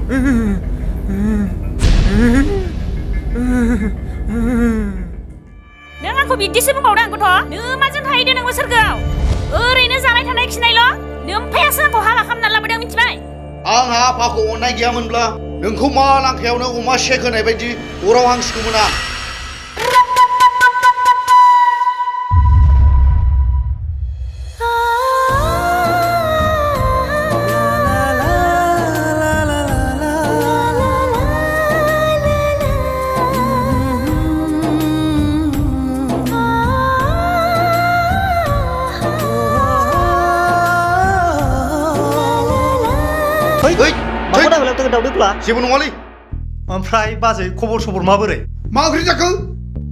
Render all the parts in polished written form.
नों आंखौ बिदिसो बुंबावदों गथ'? नों माजों थाहैदों नोंबो सोरगोआव? ओरैनो जानाय थानाय खिनायल'? नों फायासो आंखौ हाबा खालामना लाबोदों मिथिबाय? आंहा आफाखौ अननाय गैयामोनब्ला नोंखौ मा लांखायावनो अमा शेक होनाय बायदि अराव हांसिगौमोन आं। माखौ दागोलाव दोगो दावदोब्ला जेबो नङालै। ओमफ्राय बाजै खबर सबर माबोरै? मा ओंख्रि जाखो?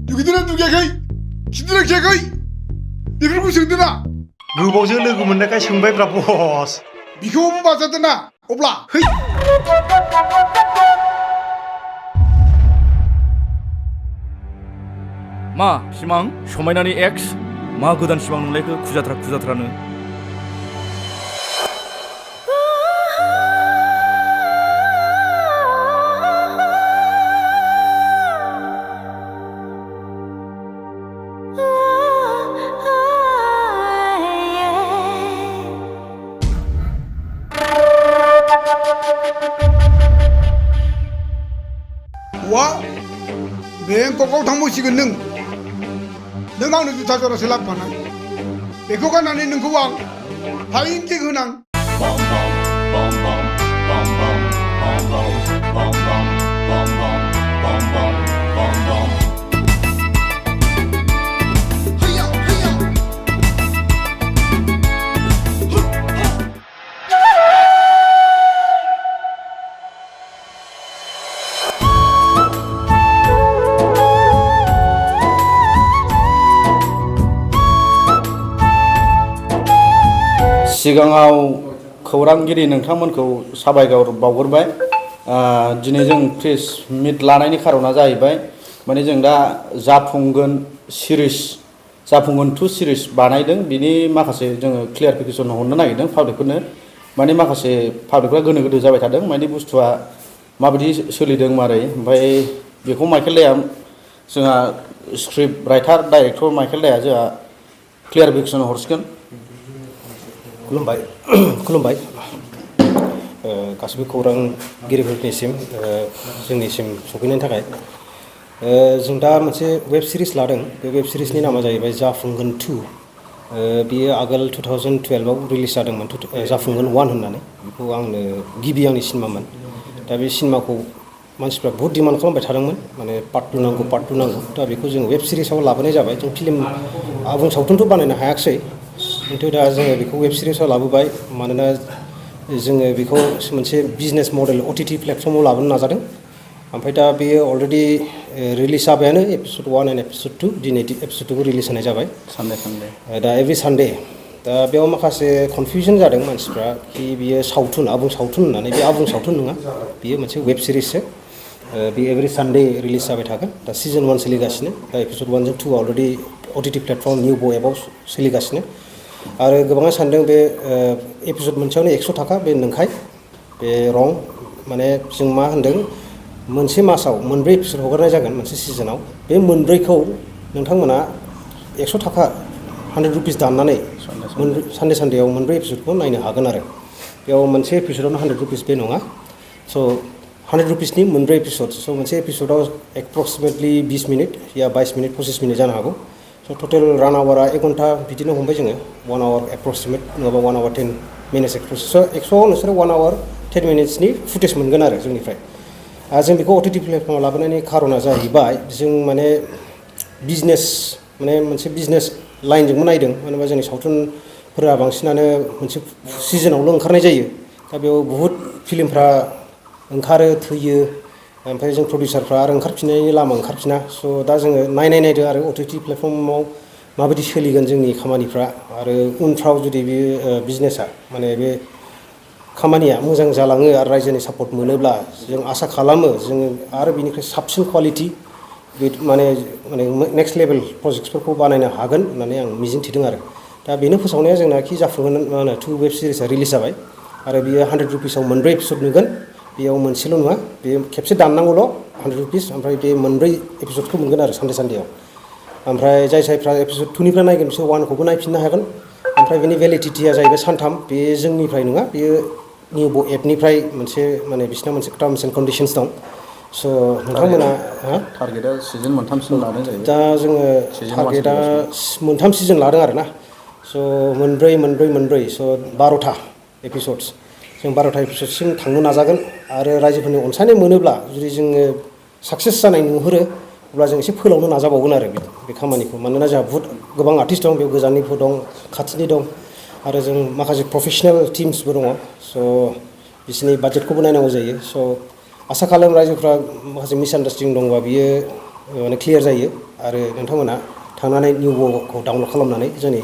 दुगैदोंना दुगैयाखै? खिदोंना खियाखै? बेफोरखौ सोंदो ना। गोबावजों लोगो मोननायखाय सोंबायब्रा बस। बिखौबो बाजादो ना अब्ला है। मा सिमां समायनानि एक्स मा गोदान सिमां नुलायखो खुजाथ्रानो? वा बेंककआव थांबावसिगोन नों आंनो जुथा जरासे लाबोफानाय। बेखौ गाननानै नोंखौ आं फाइन केक होनां। सिगाङाव खौरांगिरि नोंथांमोनखौ साबायखर बावग्रोबाय। दिनै जों प्रेस मिट लानायनि खारना जाहैबाय माने जों दा जाफुंगोन 2 सिरिज बानायदों। बिनि माखासे जोङो क्लियारिफिकेसन हरनो नागिरदों पाब्लिकफोरनो। माने माखासे पाब्लिकफ्रा गोनो गोथो जाबाय थादों माने बुस्थुआ माबायदि सोलिदों मारै। ओमफ्राय बेखौ माइकेल दाया जोंहा स्क्रिप्ट राइटार डाइरेक्टर माइकेल दाया जोंहा क्लियारिफिकेसन हरसिगोन। खुलुमबाय गासिबो खौरांगिरिफोरनिसिम जोंनिसिम सफैनायनि थाखाय। जों दा मोनसे वेब सिरिज लादों। बे वेब सिरिजनि नामा जाहैबाय जाफुंगोन 2। बियो आगोल 2012आव रिलिज जादोंमोन जाफुंगोन 1 होननानै। बेखौ आंनो गिबि आंनि सिनेमामोन। दा बे सिनेमाखौ मानसिफ्रा बहुत डिमान्ड खालामबाय थादोंमोन माने पार्ट 2 नांगौ। दा बेखौ जों वेब सिरिजआव लाबोनाय जाबाय। जों फिल्म आबुं सावथुनथ' बानायनो हायाखिसै खिन्थु दा जोङो बेखौ वेब सिरिजआव लाबोबाय। मानोना जोङो बेखौ मोनसे बिजनेस मडेल OTT प्लेटफर्माव लाबोनो नाजादों। ओमफ्राय दा बेयो अलरेडि रिलिज जाबायानो एपिसड 1 एन्ड एपिसड 2। दिनै एपिसड 2खौ रिलिज होनाय जाबाय सानडे दा एभरि सानडे। दा बेयाव माखासे कनफिउजन जादों मानसिफ्रा कि बियो सावथुन आबुं सावथुन होननानै। बे आबुं सावथुन नङा, बियो मोनसे वेब सिरिजसो। बे एभरि सानडे रिलिज जाबाय थागोन। दा सिजन 1 सोलिगासिनो। दा एपिसड 1 जों 2 अलरेडि OTT प्लेटफर्म NEWBO एपआव सोलिगासिनो। आरो गोबाङा सानदों बे एपिसड मोनसेयावनो 100 थाखा। बे नंखाय, बे रं। माने जों मा होनदों मोनसे मासाव 4 एपिसड हगारनाय जागोन मोनसे सिजनाव। बे 4खौ नोंथांमोना 100 थाखा 100 रुपिस दाननानै सानडेयाव 4 एपिसडखौ नायनो हागोन आरो। बेयाव मोनसे एपिसडआवनो 100 रुपिस बे नङा। स' 100 रुपिसनि 4 एपिसड। स' मोनसे एपिसडआव एप्रक्सिमेटलि 20 मिनिट या 22 मिनिट 25 मिनिट जानो हागौ। स' टटेल रान आवारा 1 घन्टा बिदिनो हमबाय जोङो। 1 आवार एप्रक्सिमेट नङाबा 1 आवार 10 मिनिट्स एप्रक्सिमेट। स' 100 नोंसोरो 1 आवार 10 मिनिट्सनि फुटेज मोनगोन आरो जोंनिफ्राय। जों बेखौ OTT प्लेटफर्माव लाबोनायनि खारना जाहैबाय जों माने बिजनेस माने मोनसे बिजनेस लाइनजोंबो नायदों। मानो होनबा जोंनि सावथुनफोरा बांसिनानो मोनसे सिजनावल' ओंखारनाय जायो। दा बेयाव बुहुद फिल्मफ्रा ओंखारो थैयो। ओमफ्राय जों प्रडिउसारफ्रा आरो ओंखारफिननायनि लामा ओंखारफिना। स' दा जोङो नायदों आरो OTT प्लेटफर्माव माबायदि सोलिगोन जोंनि खामानिफ्रा। आरो उनफ्राव जुदि बे बिजनेसा माने बे खामानिया मोजां जालाङो आरो रायजोनि सापर्ट मोनोब्ला जों आसा खालामो जोङो आरो बिनिफ्राय साबसिन क्वालिटि माने नेक्स्ट लेभेल प्रजेक्टसफोरखौ बानायनो हागोन होननानै आं मिजिंथिदों आरो। दा बेनो फोसावनाया जोंना कि जाफुंगोन 2 वेब सिरिजआ रिलिज जाबाय। आरो बियो 100 रुपिसाव 4 एपिसड नुगोन। बेयाव मोनसेल' नङा बे खेबसे दाननांगौल' 100 रुपिस ओमफ्राय बे मोनब्रै एपिसडखौ मोनगोन आरो सानदेआव ओमफ्राय जायफ्रा एपिसड 2निफ्राय नायगोन बिसोर 1खौबो नायफिननो हागोन ओमफ्राय बेनि भेलिडिटिया जाहैबाय सानथाम बे जोंनिफ्राय नङा बेयो निउब' एपनिफ्राय मोनसे माने बिसिना मोनसे टार्म्स एन्ड कन्डिसन्स दं स' नोंथांमोना टारगेटआ सिजन मोनथामसिम लादों जाहैबाय दा जोङो टारगेटआ मोनथाम सिजन लादों आरो ना स' मोनब्रै स' 12था एपिसड्स जों 12था एपिसडसिम थांनो नाजागोन आरो रायजोफोरनि अनसायनाय मोनोब्ला जुदि जोङो साक्सेस जानाय नुहुरो अब्ला जों एसे फोलावनो नाजाबावगोन आरो बे खामानिखौ मानोना जोंहा बहुत गोबां आर्टिस्ट दं बेयाव गोजाननिबो दं खाथिनि दं आरो जों माखासे प्रफेसनेल टिम्सबो दङ स' बिसोरनि बाजेटखौबो नायनांगौ जायो स' आसा खालाम रायजोफ्रा माखासे मिसआन्डारस्टेन्डिं दंबा बियो माने क्लियार जायो आरो नोंथांमोना थांनानै निउब'खौ डाउनलड खालामनानै जोंनि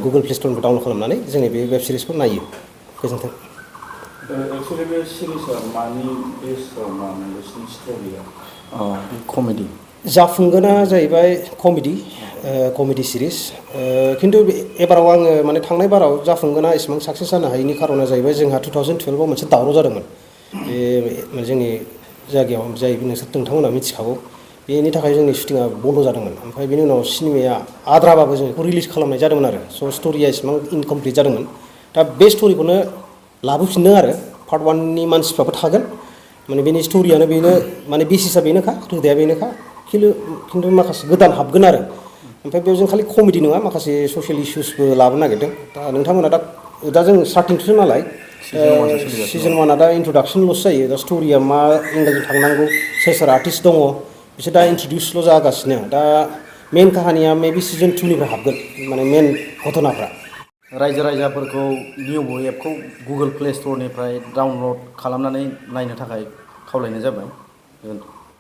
गुगोल प्ले स्ट'रनिफ्राय डाउनलड खालामनानै जोंनि बे वेब सिरिसखौ नायो गोजोन्थों एक्सुवेलि बे सिरिजआ मानि बेसआव मामोन बिसिनि स्ट'रिया कमेडि जाफुंगोना जाहैबाय कमेडि सिरिज खिन्थु एबाराव आङो माने थांनाय बाराव जाफुंगोना एसेबां साक्सेस जानो हायैनि खारना जाहैबाय जोंहा 2012आव मोनसे दावराव जादोंमोन बे जोंनि जायगायाव जाय नोंथांमोना मिथिखागौ बेनि थाखाय जोंनि शुटिंआ बन्द' जादोंमोन ओमफ्राय बेनि उनाव सिनेमाया आद्राबाबो जों बेखौ रिलिज खालामनाय जादोंमोन आरो स' स्ट'रिया एसेबां इनकमप्लिट जादोंमोन दा बे स्ट'रिखौनो लाबोफिनदों आरो पार्ट 1नि मानसिफ्राबो थागोन माने बेनि स्ट'रियानो बेनो माने बेसिसआ बेनोखा रोदाया बेनोखा खिन्थु माखासे गोदान हाबगोन आरो ओमफ्राय बेयाव जों खालि कमेडि नङा माखासे ससियेल इस्युसबो लाबोनो नागिरदों दा नोंथांमोना दा जों स्टार्टिंसो नालाय सिजन 1आ दा इन्ट्रडाक्सनल'सो जायो दा स्ट'रिया मा एंगेलजों थांनांगौ सोर आर्टिस्ट दङ बिसोर दा इन्ट्रडिउसल' जागासिनो दा मेन काहानिया मेबि सिजन 2निफ्राय हाबगोन माने मेन घटनाफ्रा रायजो राजाफोरखौ निउब' एपखौ गुगोल प्ले स्ट'रनिफ्राय डाउनलड खालामनानै नायनो थाखाय खावलायनाय जाबाय